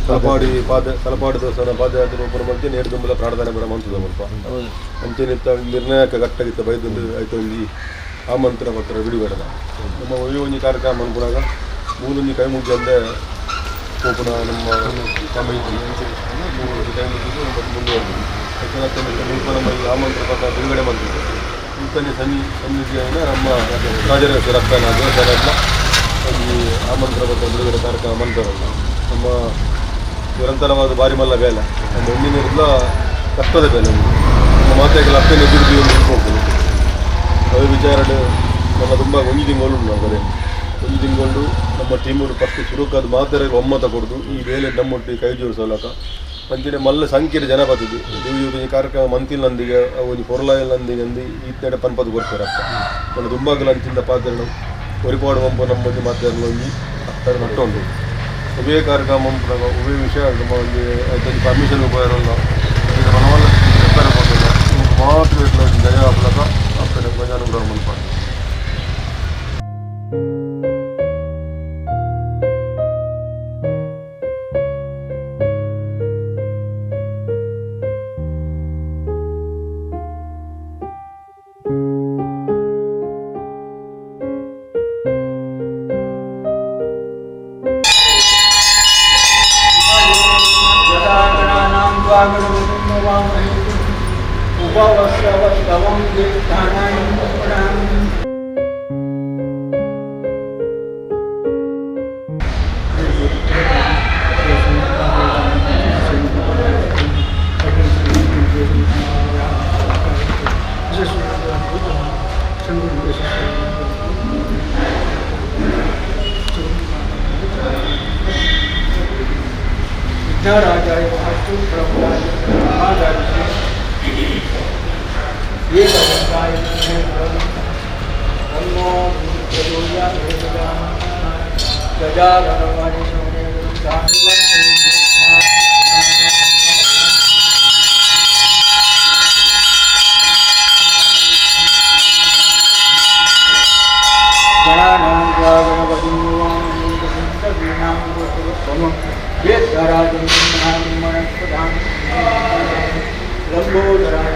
ತಲಪಾಡಿ ಪಾದ ತಲಪಾಡಿ ದೇವಸ್ಥಾನ ಪಾದಯಾತ್ರೆ ಓಪನ್ ಮಲ್ತಿ ನೇರು ದುಂಬಲ ಪ್ರಾರ್ಥನೆ ಬರ ಮಂತದ ಮುಲ್ಪ. ಅಂಚೆನೆ ಇತ್ತ ನಿರ್ಣಾಯಕ ಘಟ್ಟಗಿತ್ತ ಬೈದಂದು ಐತ ಒಂಜಿ ಆಮಂತ್ರಣ ಪತ್ರ ಬಿಡುಗಡೆದ ನಮ್ಮ ಒಳ್ಳೆ ಒಂಜಿ ಕಾರ್ಯಕ್ರಮ ಮನ್ಪುನಾಗ ಮೂಲೊಂಜಿ ಕೈ ಮುಗಿಯಂದೆ ಪೋಪುನ ನಮ್ಮ ಕ್ರಮ ಇಜ್ಜಿ. ಮೂಲೊಂಜಿ ಕೈ ಮುಗಿದು ಮುಂದುವರೆದು ಯಾಕಂದ್ರೆ ಮುಲ್ಪ ನಮ್ಮ ಈ ಆಮಂತ್ರಣ ಪತ್ರ ಬಿಡುಗಡೆ ಮಲ್ತಿದ್ದು ಮುಲ್ತನೆ ಸನ್ನಿಧಿಯಾಯಿನ ನಮ್ಮ ರಾಜರೇಶ್ವರ ಅಪ್ಪನ ದೇವಸ್ಥಾನದ ಒಂಜಿ ಆಮಂತ್ರಣ ಪತ್ರ ಬಿಡುಗಡೆ ಕಾರ್ಯಕ್ರಮ ಮಂತರಲ್ಲ. ನಮ್ಮ ನಿರಂತರವಾದ ಬಾರಿ ಮಲ್ಲ ಬೇಲೆ, ನಮ್ಮ ಒಂದಿನ ಕಷ್ಟದ ಬೇಲೆ. ನಮ್ಮ ಮಾತೆಗಳ ಅಪ್ಪನ ಎದುರು ಹೋಗ್ತದೆ. ಅದೇ ವಿಚಾರ ನಮ್ಮ ತುಂಬ ಒಂಜಿ ತಿಂಗಳು ಉಂಟು. ನಾವು ಬರೀ ಒಂಜಿ ತಿಂಗಳು ನಮ್ಮ ಟೀಮು ಫಸ್ಟ್ ಸುರುಕಾದ ಮಾತ್ರ ಒಮ್ಮತ ಕೊಡ್ದು ಈ ಬೇಲೆ ನಮ್ಮೊಟ್ಟಿಗೆ ಕೈ ಜೋಡಿಸಲಕ. ಅಂಚನೆ ಮಲ್ಲ ಸಂಖ್ಯೆ ಜನ ಬರ್ತದೆ. ಇವ್ರು ಕಾರ್ಯಕ್ರಮ ಮಂತಿಲ್ಲಂದಿಗೆ ಒಂಜಿ ಪೊರ್ಲಾಯಿಲ್ಲಂದಿಗೆ ಅಂದು ಈ ಪನ್ಪದು ಕೊಡ್ತಾರೆ ಅಪ್ಪ. ನನ್ನ ದುಂಬಾಗಲ ಅಂಚಿಂದ ಪಾತ್ರ ಒರಿಪಾಡು ಮಂಪು ನಮ್ಮ ಒಂಜಿ ಮಾತಾಡಲು ಒಂಜಿ ಅತ್ತರ ನಟ್ಟ ಉಂಟು. ಉಭಯ ಕಾರ್ಯಕ್ರಮ ಮಂಪುನಾಗ ಉಭಯ ವಿಷಯ ನಮ್ಮ ಒಂಜಿ ಐತೊಂಜಿ ಪರ್ಮಿಷನ್ ಉಪಯೋಗ ಮನವಲ್ಲ ಪ್ರಿಪೇರ್ ಮಾತ್ರ ಇట్లా ದಯ ಆಪಲಕ ಅಪ್ಪನ ಅನುಗ್ರಹ ಮನ್ಪಾಡು. विघ्नराजाय वास्तु प्रभुराज एकदन्ताय तन्नो गजाननवाणि गणानां गणपतिं लंबोदराय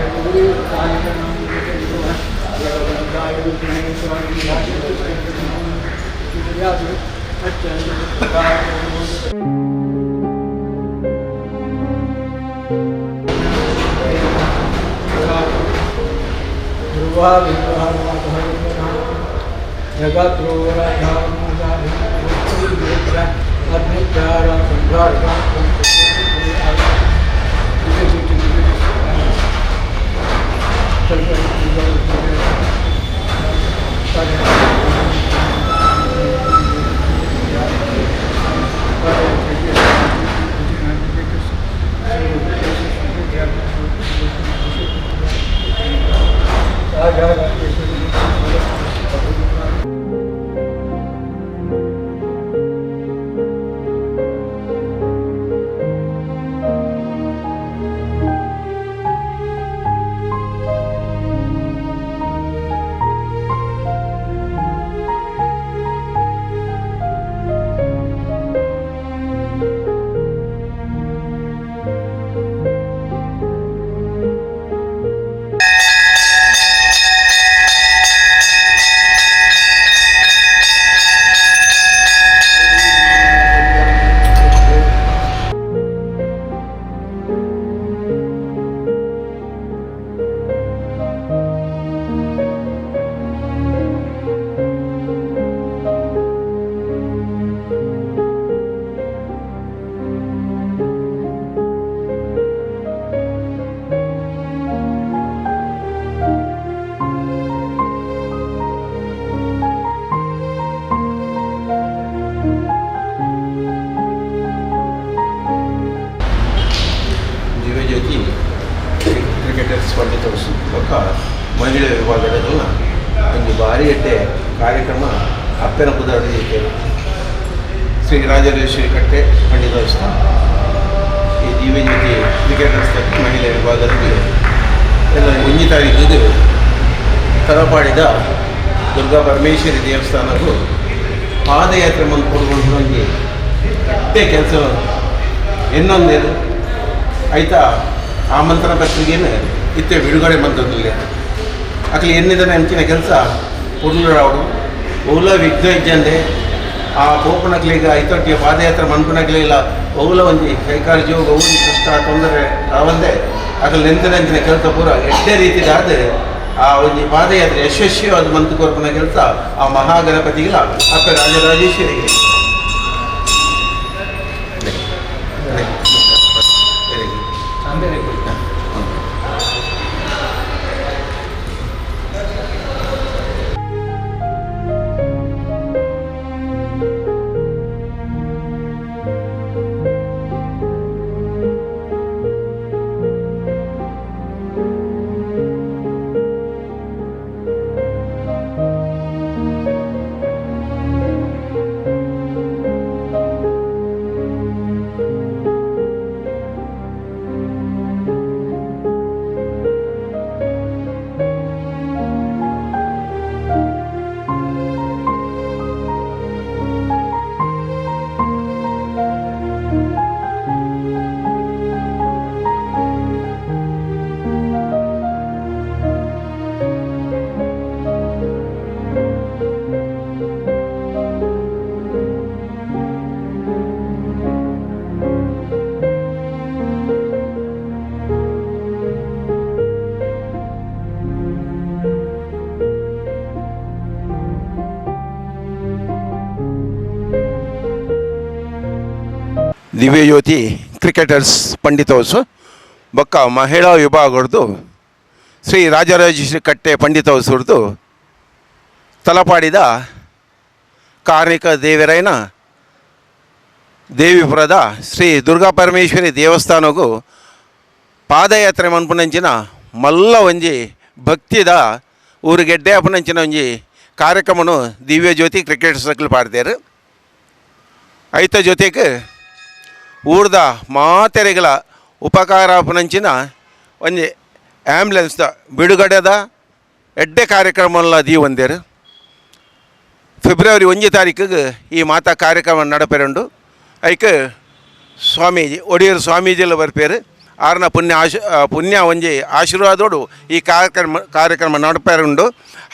ಜೀವಜ್ಯೋತಿ ಕ್ರಿಕೆಟರ್ಸ್ ಪಂಡಿತವ್ಸ್ ಬೊಕ್ಕ ಮಹಿಳೆ ವಿಭಾಗದ ಒಂಜಿ ಭಾರಿ ಎಡ್ಡೆ ಕಾರ್ಯಕ್ರಮ ಅಪ್ಪೆನ ಪುದರ್ಡ್ ಶ್ರೀ ರಾಜರೇಶ್ವರಿ ಕಟ್ಟೆ ಪಂಡಿತವ್ಸ್ನ ಈ ಜೀವಜ್ಯೋತಿ ಕ್ರಿಕೆಟರ್ಸ್ ಮಹಿಳೆ ವಿಭಾಗದಲ್ಲಿ ಎಲ್ಲ 1 ತಾರೀಕಿಗೆ ತಲಪಾಡಿದ ದುರ್ಗಾ ಪರಮೇಶ್ವರಿ ದೇವಸ್ಥಾನಕ್ಕೂ ಪಾದಯಾತ್ರೆ ಮಲ್ಪೊಡು ಒಂಜಿ ಕಟ್ಟೆ ಕೆಲಸ. ಎನ್ನೊಂದೇನು ಆಯ್ತಾ ಆಮಂತ್ರಣ ಪತ್ರಿಕೆಯನ್ನು ಇತ್ತೆ ಬಿಡುಗಡೆ ಮಂತದಿಲ್ಲ ಅಕ್ಲಿ ಎನ್ನಿದನೆ ಅಂಚಿನ ಕೆಲಸ ಪುರ್ಲುರಾవుಡು ಓಲ ವಿಘ್ನ ಇಜ್ಜಂದೆ ಆ ಪೋಪನಕ್ಲಿಗ ಐತೊಟ್ಟಿಗೆ ಪಾದಯಾತ್ರೆ ಮನ್ಪುನಕ್ಲಿಲ್ಲ ಓಲ ಒಂಜಿ ಕೈಕಾಲು ಜೋಗ ಒಂಜಿ ಕಷ್ಟ ತೊಂದರೆ ರಾವಂದೆ ಅಕಲ್ ನೆಂತಿನ ಕೆಲಸ ಪೂರ ಎಡ್ಡೆ ರೀತಿಯಾದ ಆ ಒಂಜಿ ಪಾದಯಾತ್ರೆ ಯಶಸ್ವಿಯಾದ ಮಂತು ಕೊರ್ಪುನ ಕೆಲಸ ಆ ಮಹಾಗಣಪತಿಗಿಲ್ಲ ಅಪ್ಪ ರಾಜರಾಜೇಶ್ವರಿಗೆ. ದಿವ್ಯಜ್ಯೋತಿ ಕ್ರಿಕೆಟರ್ಸ್ ಪಂಡಿತ ಹೌಸು ಬೊಕ್ಕ ಮಹಿಳಾ ವಿಭಾಗದ್ದು ಶ್ರೀ ರಾಜರಾಜೇಶ್ವರಿ ಕಟ್ಟೆ ಪಂಡಿತ ಹೌಸ್ರದ್ದು ತಲಪಾಡಿದ ಕಾರ್ಣಿಕ ದೇವರೈನ ದೇವಿಪುರದ ಶ್ರೀ ದುರ್ಗಾ ಪರಮೇಶ್ವರಿ ದೇವಸ್ಥಾನಗೂ ಪಾದಯಾತ್ರೆ ಮನ್ಪುನಂಚಿನ ಮಲ್ಲ ಒಂಜಿ ಭಕ್ತಿದ ಊರುಗೆಡ್ಡೆ ಅಪನಂಚಿನ ಒಂಜಿ ಕಾರ್ಯಕ್ರಮನು ದಿವ್ಯಜ್ಯೋತಿ ಕ್ರಿಕೆಟ್ ಸರ್ಕಲ್ ಪಾಡ್ತೇರು. ಐತ ಜೊತೆಗೆ ಊರ್ದ ಮಾತೆರೆಗಳ ಉಪಕಾರ ಅಪನಂಚಿನ ಒಂಜಿ ಆ್ಯಂಬುಲೆನ್ಸ್ದ ಬಿಡುಗಡೆದ ಎಡ್ಡೆ ಕಾರ್ಯಕ್ರಮಲ್ಲ ದೀವಂದೇರು. ಫೆಬ್ರವರಿ 1 ತಾರೀಕಿಗೆ ಈ ಮಾತಾ ಕಾರ್ಯಕ್ರಮ ನಡಪೆರುಂಡು. ಐಕ್ ಸ್ವಾಮೀಜಿ ಒಡಿಯೂರು ಸ್ವಾಮೀಜಿಲ ಬರ್ಪೇರು. ಆರ್ನ ಪುಣ್ಯ ಪುಣ್ಯ ಒಂಜಿ ಆಶೀರ್ವಾದೋಡು ಈ ಕಾರ್ಯಕ್ರಮ ನಡಪೆರುಂಡು.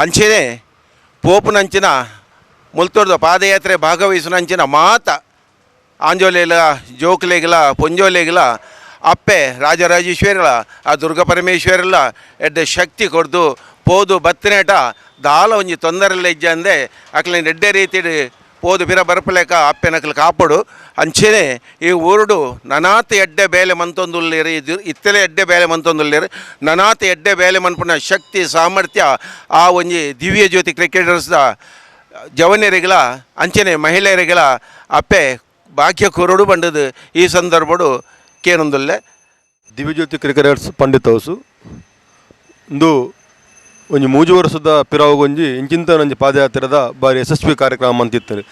ಅಂಚೆನೆ ಪೋಪುನಂಚಿನ ಮುಲ್ತೋರ್ದ ಪಾದಯಾತ್ರೆ ಭಾಗವಹಿಸುನಂಚಿನ ಮಾತ ಆಂಜೋಲೆಲ ಜೋಕ್ಲೆಗಿಲ ಪೊಂಜೋಲೆಗಿಲ ಅಪ್ಪೆ ರಾಜರಾಜೇಶ್ವರಿಲ ಆ ದುರ್ಗಾ ಪರಮೇಶ್ವರಿಲ ಎಡ್ಡೆ ಶಕ್ತಿ ಕೊಡ್ದು ಪೋದು ಬತ್ತಿನೇಟ ದಾಲ ಒಂಜಿ ತೊಂದರೆಲ್ಲ ಇಜ್ಜಂದೆ ಅಕ್ಲಿನ ಎಡ್ಡೆ ರೀತಿಡ್ ಪೋದು ಪಿರ ಬರ್ಪಲೇಕ ಅಪ್ಪೆನಕ್ಲು ಕಾಪಡು. ಅಂಚೆನೆ ಈ ಊರುಡು ನನಾತ್ ಎಡ್ಡೆ ಬೇಲೆ ಮಂತೊಂದುಲ್ಲೇರು, ಇದು ಇತ್ತಲೇ ಎಡ್ಡೆ ಬೇಲೆ ಮಂತೊಂದುಲ್ಲೇರು. ನನಾತ್ ಎಡ್ಡೆ ಬೇಲೆ ಮನ್ಪುನ ಶಕ್ತಿ ಸಾಮರ್ಥ್ಯ ಆ ಒಂಜಿ ದಿವ್ಯ ಜ್ಯೋತಿ ಕ್ರಿಕೆಟರ್ಸ್ದ ಜವನಿಯರಿಗಳ ಅಂಚೆನೆ ಮಹಿಳೆಯರಿಗಳ ಅಪ್ಪೆ ಭಾಗ್ಯ ಕೊರಡು ಬಂಡದು ಈ ಸಂದರ್ಭಡು ಕೇನೊಂದುಲ್ಲೆ. ದಿವ್ಯಜ್ಯೋತಿ ಕ್ರಿಕೆಟರ್ಸ್ ಪಂಡಿತ ಹೌಸು ಇಂದು ಒಂಜಿ ಮೂಜು ವರ್ಷದ ಪಿರಾವುಗೊಂಜಿ ಇಂಚಿಂತ ಒಂಜಿ ಪಾದಯಾತ್ರೆದ ಬಾರಿ ಯಶಸ್ವಿ ಕಾರ್ಯಕ್ರಮ ಅಂತಿತ್ತು.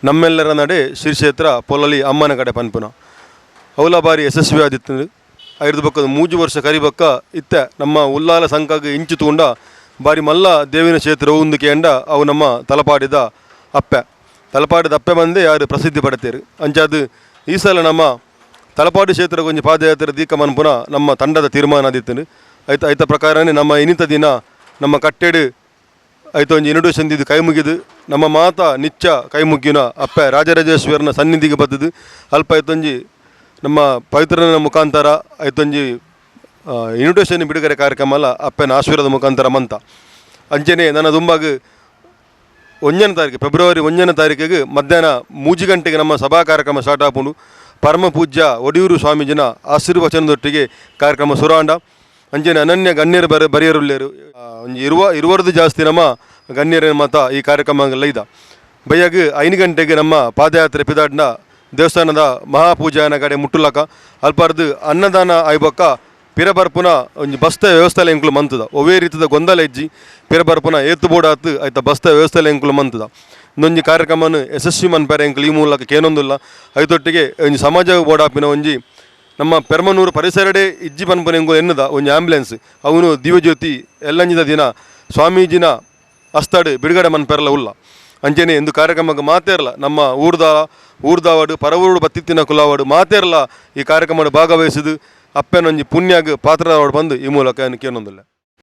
ನಮ್ಮೆಲ್ಲರ ನಡೆ ಶ್ರೀ ಕ್ಷೇತ್ರ ಪೊಲಲಿ ಅಮ್ಮನ ಕಡೆ ಪನ್ಪುನ ಅವಲ ಬಾರಿ ಯಶಸ್ವಿ ಆದಿತ್ತು. ಐದು ಬಕ್ಕದ ಮೂಜು ವರ್ಷ ಕರಿಬಕ್ಕ ಇತ್ತ ನಮ್ಮ ಉಲ್ಲಾಲ ಸಂಕಾಗ ಇಂಚು ತೂಂಡ ಬಾರಿ ಮಲ್ಲ ದೇವಿನ ಕ್ಷೇತ್ರ ಒಂದು ಕೇಂಡ ಅವು ನಮ್ಮ ತಲಪಾಡಿದ ಅಪ್ಪೆ ತಲಪಾಡಿದ ಅಪ್ಪೆ ಬಂದೇ ಯಾರು ಪ್ರಸಿದ್ಧಿ ಪಡೆತೇರು. ಅಂಚಾದು ಈ ಸಲ ನಮ್ಮ ತಲಪಾಡು ಕ್ಷೇತ್ರ ಒಂಜಿ ಪಾದಯಾತ್ರೆ ದೀಕ ಮನ್ಪುನ ನಮ್ಮ ತಂಡದ ತೀರ್ಮಾನ ಆದಿತ್ತು. ಐತ ಐತ ಪ್ರಕಾರನೇ ನಮ್ಮ ಇನ್ನಿತ ದಿನ ನಮ್ಮ ಕಟ್ಟೆಡು ಐತ ಒಂಜಿ ಇನ್ವಿಟೇಷನ್ ದಿದ್ದು ಕೈ ಮುಗಿದು ನಮ್ಮ ಮಾತಾ ನಿಚ್ಚ ಕೈ ಮುಗ್ಗಿನ ಅಪ್ಪೆ ರಾಜರಾಜೇಶ್ವರನ ಸನ್ನಿಧಿಗೆ ಬದ್ದದು ಅಲ್ಪ ಐತೊಂಜಿ ನಮ್ಮ ಪವಿತ್ರನ ಮುಖಾಂತರ ಐತೊಂಜಿ ಇನ್ವಿಟೇಷನ್ ಬಿಡುಗಡೆ ಕಾರ್ಯಕ್ರಮ ಅಲ್ಲ ಅಪ್ಪನ ಆಶೀರ್ವಾದ ಮುಖಾಂತರ ಮಂತ. ಅಂಚೆನೆ ನನ್ನ ದುಂಬಾಗ 1ನೇ ತಾರೀಕು ಫೆಬ್ರವರಿ 1ನೇ ತಾರೀಕಿಗೆ ಮಧ್ಯಾಹ್ನ 3 ಗಂಟೆಗೆ ನಮ್ಮ ಸಭಾ ಕಾರ್ಯಕ್ರಮ ಸ್ಟಾರ್ಟ್ ಆಪುಂಡು. ಪರಮ ಪೂಜ್ಯ ಒಡಿಯೂರು ಸ್ವಾಮೀಜಿನ ಆಶೀರ್ವಚನದೊಟ್ಟಿಗೆ ಕಾರ್ಯಕ್ರಮ ಸುರಾಂಡ. ಅಂಚೆನೆ ಅನನ್ಯ ಗಣ್ಯರು ಬರೆಯರುಲ್ಲೇರು ಒಂಜಿ ಇರುವರದು ಜಾಸ್ತಿ ನಮ್ಮ ಗಣ್ಯರ ಮತ ಈ ಕಾರ್ಯಕ್ರಮ ಲೈದ. ಬಯ್ಯಾಗ 5 ಗಂಟೆಗೆ ನಮ್ಮ ಪಾದಯಾತ್ರೆ ಪಿದಾಡ್ನ ದೇವಸ್ಥಾನದ ಮಹಾಪೂಜಾನ ಕಡೆ ಮುಟ್ಟುಲಕ ಅಲ್ಪಾರ್ದು ಅನ್ನದಾನ ಆಯ್ಬೊಕ್ಕ ಪಿರಬರ್ಪುನ ಒಂಜಿ ಬಸ್ತ ವ್ಯವಸ್ಥೆ ಎಂಕುಲು ಮಂತದ. ಒವ್ವೇ ರೀತಿದ ಗೊಂದಲ ಇಜ್ಜಿ ಪಿರಬರ್ಪುನ ಏತು ಬೋಡಾತು ಆಯ್ತ ಬಸ್ತ ವ್ಯವಸ್ಥೆ ಎಂಕುಲು ಮಂತದ. ಇನ್ನೊಂಜಿ ಕಾರ್ಯಕ್ರಮನ ಯಶಸ್ವಿ ಮನ್ಪೆರೆ ಎಂಕುಲು ಈ ಮೂಲಕ ಕೇನೊಂದುಲ್ಲ. ಐತೊಟ್ಟಿಗೆ ಒಂಜಿ ಸಮಾಜ ಬೋಡಾಪಿನ ಒಂಜಿ ನಮ್ಮ ಪೆರ್ಮನೂರು ಪರಿಸರಡೆ ಇಜ್ಜಿ ಪನ್ಪುನ ಎಂಕುಲು ಎನ್ನುದ ಒಂಜಿ ಆಂಬ್ಯುಲೆನ್ಸ್ ಅವನು ದಿವ್ಯಜ್ಯೋತಿ ಎಲ್ಲಂಜಿದ ದಿನ ಸ್ವಾಮೀಜಿನ ಅಸ್ತಾಡು ಬಿಡುಗಡೆ ಮನ್ಪೆರಲ ಉಲ್ಲ. ಅಂಚನೆ ಇಂದು ಕಾರ್ಯಕ್ರಮಕ್ಕೆ ಮಾತೇರ್ಲ ನಮ್ಮ ಊರ್ದ ಊರ್ದಾವಡು ಪರವೂರು ಬತ್ತಿತ್ತಿನ ಕುಲಾವಡು ಮಾತೇರ್ಲ ಈ ಕಾರ್ಯಕ್ರಮಡ್ ಭಾಗವಹಿಸಿದು ಅಪ್ಪೆನೊಂಜಿ ಪುಣ್ಯಾಗ್ ಪಾತ್ರರಾವಡು ಬಂದು ಈ ಮೂಲಕ ಏನು ಕೇನೊಂದಿಲ್ಲ.